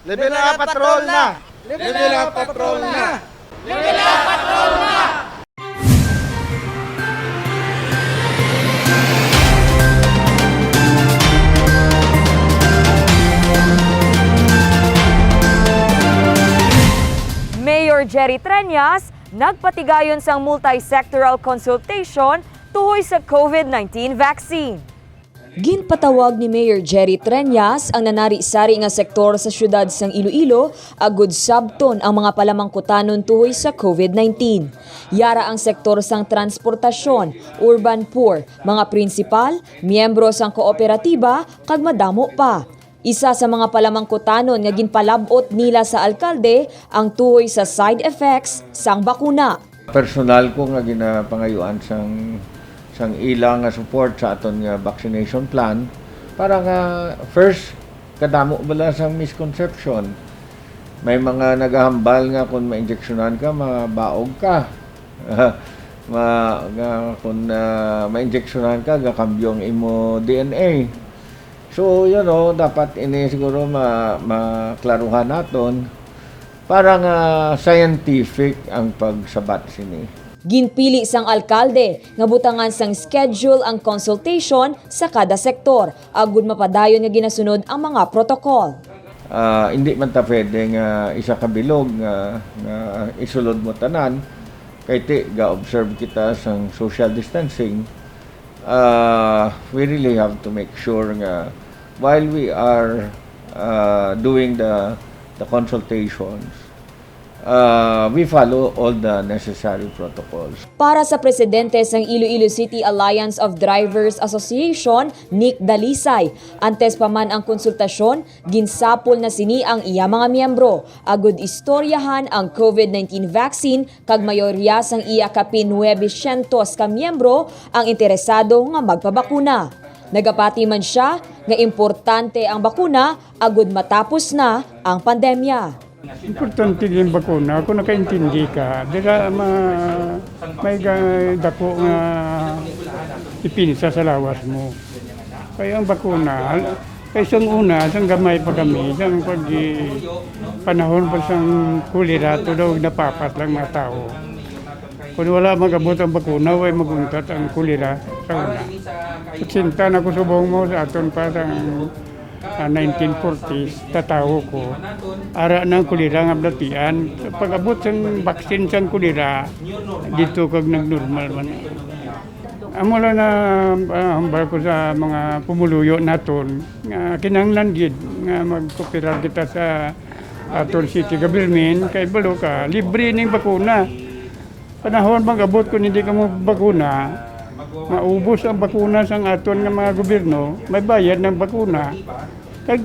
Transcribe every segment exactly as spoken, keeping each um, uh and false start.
Level up patrol na! Level up patrol na! Mayor Jerry Treñas nagpatigayon sang multi-sectoral consultation tuhoy sa COVID nineteen vaccine. Ginpatawag ni Mayor Jerry Treñas ang nanari-sari nga sektor sa siyudad sang Iloilo agud sabton ang mga palamangkutanon tuhoy sa COVID nineteen. Yara ang sektor sang transportasyon, urban poor, mga prinsipal, miyembro sang kooperatiba, kag madamo pa. Isa sa mga palamangkutanon nga ginpalab-ot nila sa alkalde ang tuhoy sa side effects sang bakuna. Personal ko nga ginapangayuan sang sang ila nga support sa aton nga vaccination plan para nga first kadamo bala sang misconception. May mga nagahambal nga kung ma-injeksyonan ka, mabaog ka. Ma, nga kung uh, ma-injeksyonan ka, gakambyo ang imo D N A. So, you know, dapat ini siguro ma maklaruhan naton para nga scientific ang pagsabat sini. Ginpili sang alkalde nga butangan sang schedule ang consultation sa kada sektor agud mapadayon nga ginasunod ang mga protocol. Uh, hindi man ta pwede nga isa ka bilog nga, nga isulod mo tanan kay ti ga-observe kita sang social distancing. Uh, we really have to make sure nga while we are uh, doing the the consultations, uh, we follow all the necessary protocols. Para sa presidente sang Iloilo City Alliance of Drivers Association, Nick Dalisay, antes pa man ang konsultasyon, ginsapol na sini ang iya mga miyembro agud istoryahan ang COVID nineteen vaccine kag mayorya sang iya kapin nuebe syentos ka miyembro ang interesado nga magpabakuna. Nagapati man sia nga importante ang bakuna agud matapos na ang pandemya. Importante din bakuna. Kung nakaintindi ka, dira ma, may ga- dako nga ipinsa sa lawas mo. Kaya ang bakuna, kay sang una, sang gamay pa kami, sang pag panahon pa sang kulira, to daw napapas lang mga tao. Kung wala magabot ang bakuna, way maguntat ang kulira sa una. Sinta na ko subong mo sa aton pa sang ah, nineteen forties, tatawo ko, ara nang kulira nga balatian. Pag-abot sang baksin sang kulira, dito kag nagnormal man. Amo lang na ah, hambal ko sa mga pumuluyo naton nga kinahanglan gid nga magkooperar kita sa aton city government kay balo ka libre ning bakuna. Panahon mag-abot kung hindi ka mo bakuna, maubos ang bakuna sang aton nga mga gobyerno, may bayad ng bakuna. Kag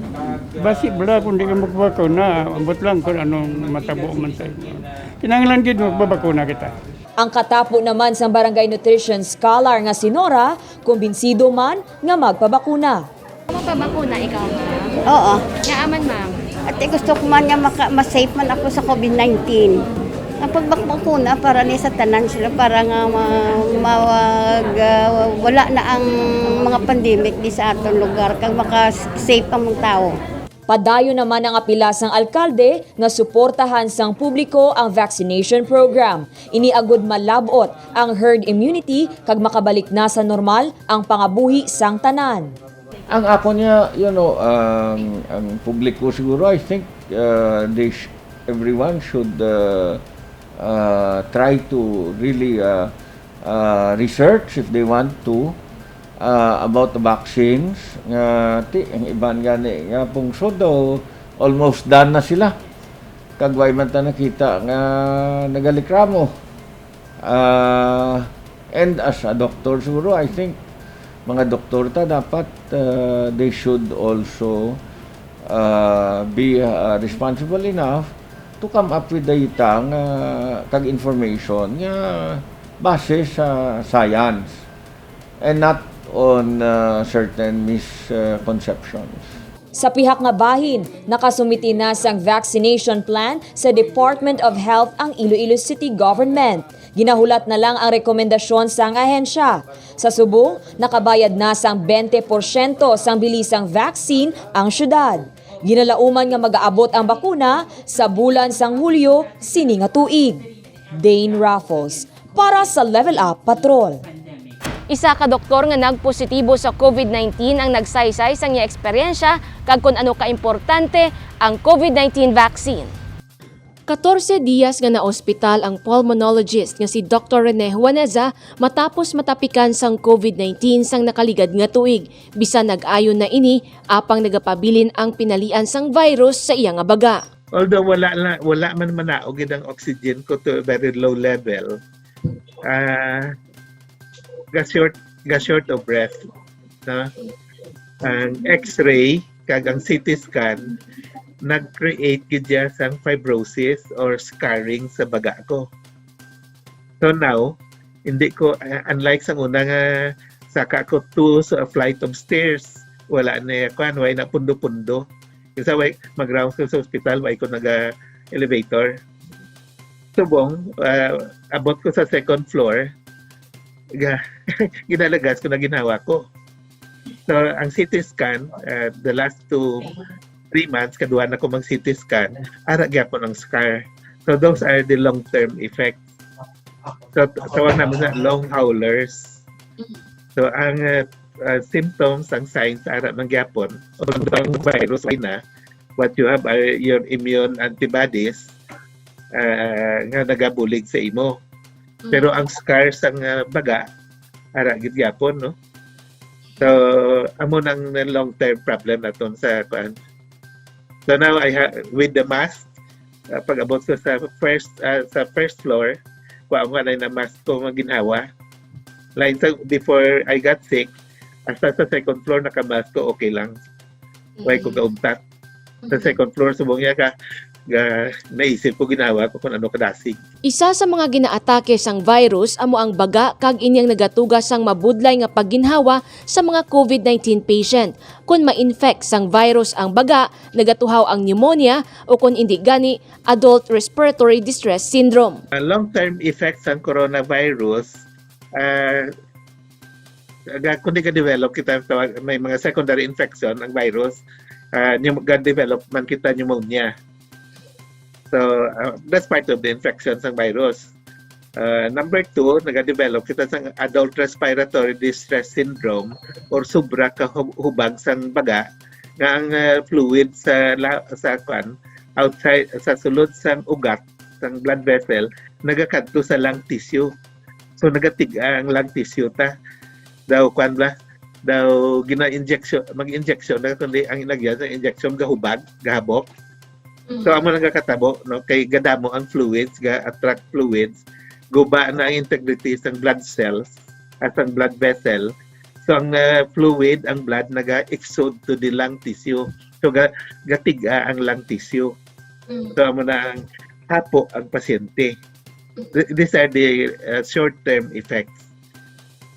basi bala kung di ka magbakuna, ambot lang kung anong matabo man sa inyo. Kinahanglan gid magbabakuna kita. Ang katapo naman sang barangay nutrition scholar nga si Nora, kumbinsido man nga magpabakuna. Magpabakuna ikaw, ma'am? Oo. Nga aman, ma'am. At gusto ko man nga maka, ma-safe man ako sa COVID nineteen. Ang pagbakbakuna para ni sa tanan sila para nga ma, ma, ah, wala na ang mga pandemic di sa aton lugar kag maka-safe ang mga tao. Padayon naman ang apila sang alkalde nga suportahan sang publiko ang vaccination program. Ini agud malab-ot ang herd immunity kag makabalik na sa normal ang pangabuhi sang tanan. Ang ako niya, you know, ang, ang publiko siguro, I think uh, they sh- everyone should uh, uh, try to really uh, uh, research if they want to uh, about the vaccines. Nga ti, ang iban gani nga pungsod daw almost done na sila. Kag way man ta nakita nga nagalikramo. Uh, and as a doctor, siguro, I think, mga doktor ta dapat uh, they should also uh, be uh, responsible enough to come up with data nga kag information nga base sa science and not on uh, certain misconceptions. Sa pihak nga bahin, nakasumiti na sang vaccination plan sa Department of Health ang Iloilo City Government. Ginahulat na lang ang rekomendasyon sang ahensya. Sa subong, nakabayad na sang twenty porsyento sang bili sang vaccine ang syudad. Ginalauman nga magaabot ang bakuna sa bulan sang Hulyo sini nga tuig. Dane Raffles para sa Level Up Patrol. Isa ka doktor nga nagpositibo sa COVID nineteen ang nagsaysay sang iya eksperyensya kag kon ano kaimportante ang COVID nineteen vaccine. Katorse diyas nga naospital ang pulmonologist nga si Doktor Rene Juaneza matapos matapikan sang COVID nineteen sang nakaligad nga tuig. Bisan nag-ayo na ini, apang nagapabilin ang pinalian sang virus sa iya nga baga. Although wala la, wala man manaog gid ang oxygen ko to a very low level, ah ga short ga short of breath, no? Ang X-ray kag ang C T scan nag-create gid siya sang fibrosis or scarring sa baga ko. So now, hindi ko uh, unlike sa una nga saka ko two sa flight of stairs, wala na kuan, wala na pundo-pundo. Kasi way mag-rounds ko sa ospital, way ko naga elevator. Subong, uh, abot ko sa second floor, ga, ginalagas ko na ginawa ko. So, ang C T scan, uh, the last two, three months, kaduha na ko mag C T scan, ara gyapon ang scar. So, those are the long-term effects. So, tawag namin na long haulers. So, ang uh, uh, symptoms, ang signs, ara man gyapon. Although ang virus ay na, what you have are your immune antibodies uh, nga nagabulig sa imo. Pero ang scar sang uh, baga, ara gid gyapon, no? So, amo nang long-term problem naton sa kuan. So now I ha- with the mask, uh, pag-abot ko sa first uh, sa first floor, kuha ko na na mask ko nga ginhawa. Like sa before I got sick, hasta sa second floor naka-mask ko, okay lang. Way ko kaugtat. Sa second floor subong niya ka ga naisip ko ginawa ko kung ano kadasig. Isa sa mga ginaatake sang virus amo ang baga kag ining nagatuga sang mabudlay nga pagginhawa sa mga COVID nineteen patient. Kon ma-infect sang virus ang baga, nagatuhaw ang pneumonia o kon indi gani, adult respiratory distress syndrome. Ang long-term effects sang coronavirus uh, ga, kundi ga-develop kita tawag, may mga secondary infection ang virus, uh, ga-develop man kita pneumonia. So, uh, that's part of the infection sang virus. Uh, number two, nagadevelop kita sang adult respiratory distress syndrome or sobra ka hubag sang baga nga ang uh, fluid sa la, sa kwan, outside sa sulod sang ugat sang blood vessel nagakadto sa lung tissue. So nagatig-a ang lung tissue ta. Daw kwan ba? Daw gina-injection, mag-injection na kundi ang inagyan sa injection gahubag, gahabok. Mm. So amo nang kakatabo, no, kay gadamo ang fluids, ga-attract fluids, guba na ang integrity sang blood cells at ang blood vessel. So ang uh, fluid, ang blood naga-exude to the lung tissue. So ga gatig-a ang lung tissue. Mm. So amo na ang hapo ang pasyente. Th- these are the uh, short-term effects.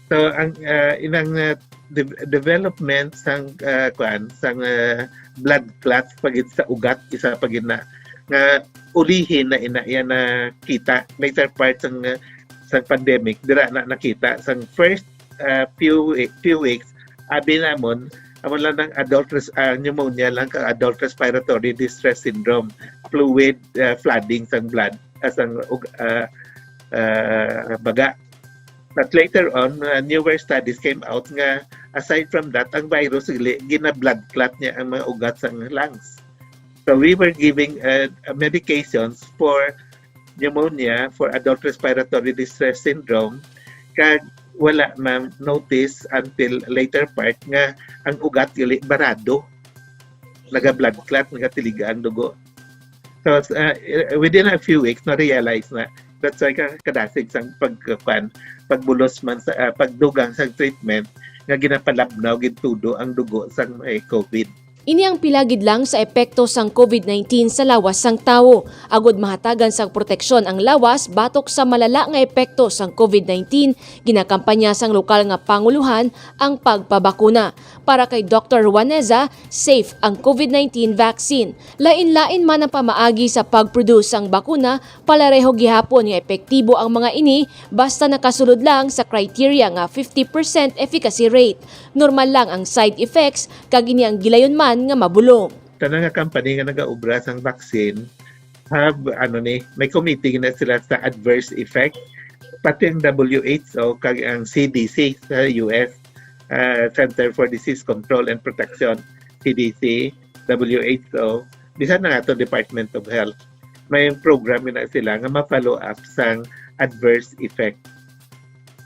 So ang uh, inang uh, de- development sang uh, kuan sang uh, blood clot pagid sa ugat isa pagid na nga ulihi na ina iya na kita later part sang uh, sang pandemic dira na nakita sang first uh, few wi- few weeks abi namon amo lang ng adult res- uh, pneumonia lang kag adult respiratory distress syndrome fluid uh, flooding sang blood uh, sang ug- uh, uh, baga. But later on, uh, newer studies came out nga aside from that, ang virus gali gina-blood clot niya ang mga ugat sang lungs. So we were giving uh, medications for pneumonia, for adult respiratory distress syndrome, kag wala ma-notice until later part nga ang ugat gali barado, naga-blood clot, nagatiliga ang dugo. So uh, within a few weeks, na-realize na that's why ka kadasig sang pagkuan, pagbulos man sa uh, pagdugang sang treatment nga ginapalabnaw gid tudo ang dugo sang may COVID. Ini ang pila gid lang sa epekto sang COVID nineteen sa lawas sang tawo. Agud mahatagan sang proteksyon ang lawas batok sa malala nga epekto sang COVID nineteen, ginakampanya sang lokal nga panguluhan ang pagpabakuna. Para kay Doktor Juaneza, safe ang COVID nineteen vaccine. Lain-lain man ang pamaagi sa pag-produce sang bakuna, palareho gihapon nga epektibo ang mga ini basta nakasulod lang sa criteria nga fifty percent efficacy rate. Normal lang ang side effects kag ini ang gilayon man nga mabulong. tanan nga company nga nagaobra sang vaccine have, ano ni, may committee na sila sa adverse effect. Pati ang W H O kag ang C D C sa U S, ah, Center for Disease Control and Protection, C D C, W H O, bisan na ato Department of Health, may program na sila nga ma-follow up sang adverse effect.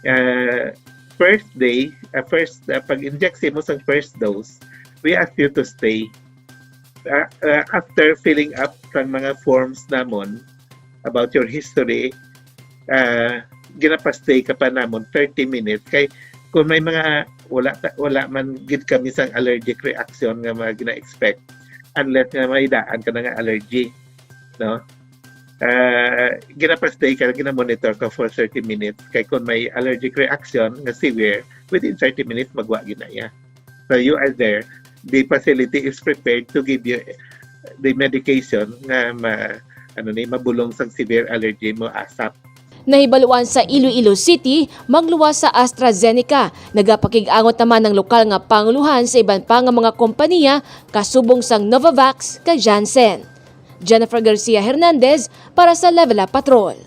Ah, first day, ah, first, ah, pag-inject mo sa first dose, we ask you to stay. Ah, ah, after filling up sang mga forms namon about your history, ah, ginapastay ka pa namon thirty minutes. Kay kung may mga wala ta-, wala man gid kami sang allergic reaction nga mga gina-expect, unless nga may daan ka na nga allergy, no? Ah, ginapastay ka, ginamonitor ka for thirty minutes. Kay kung may allergic reaction nga severe, within thirty minutes, magwa gid na iya. So you are there. The facility is prepared to give you the medication nga ma-, ano ni, mabulong sang severe allergy mo ASAP. Nahibaluan sa Iloilo City, magluwas sa AstraZeneca. Nagapakig-angot naman ang lokal nga panguluhan sa iban pa nga mga kompanya kasubong sang Novavax kag Janssen. Jennifer Garcia Hernandez para sa Level Up Patrol.